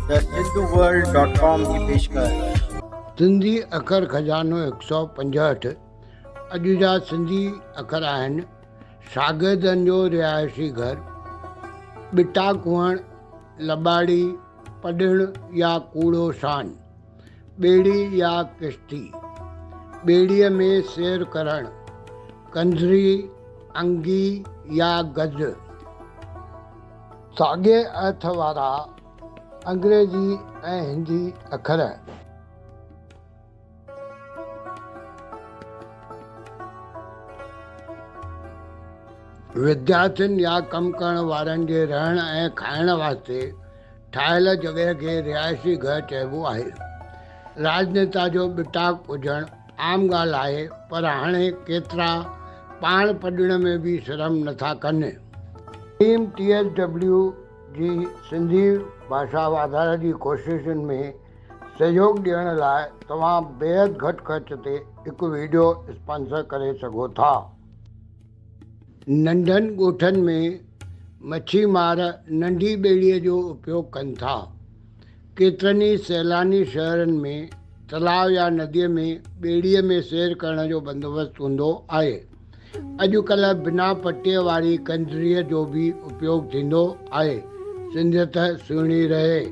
The Sindhu world dot com جي پيشڪش. سنڌي اکر خزانو 165 اڄ جا سنڌي اکر آهن، شاگردن جو رهائشي گهر، ٻٽا ڪوهڻ، لٻاڙي، پڏڻ يا ڪوڙو شان، ٻيڙي يا ڪشتي، ٻيڙيء ۾ سير ڪرڻ، ڪنجري، انگي يا گز. ساڳئي ارٿ وارا انگريزي ۽ هندي اکر. وديارٿين يا ڪم ڪرڻ وارن جي رهڻ ۽ کائڻ واسطي ٺاهيل جڳهه کي رهائشي گهر چئبو آهي. راڄنيتا جو ٻٽاڪ هجڻ عام ڳالهه آهي پر هاڻي ڪيترا پاڻ پڏڻ ۾ به شرم نٿا ڪن. ٽيم ٽي ايس ڊبليو جي سنڌي ڀاشا واڌاري جي ڪوششن ۾ سهيوڳ ڏيڻ لاء توهان بيحد گهٽ خرچ تي هڪ ويڊيو اسپانسر ڪري سگهو ٿا. ننڍن ڳوٺن ۾ مڇي مار ننڍي ٻيڙيء جو اپيوگ ڪن ٿا. ڪيترن ئي سيلاني شهرن ۾ تلاء يا نديء ۾ ٻيڙيء ۾ سير ڪرڻ جو بندوبست هوندو آهي. اڄڪلهه بنا پٽيء واري ڪنجريء جو به اپيوگ ٿيندو آهي. سنڌيت سهڻي رهي.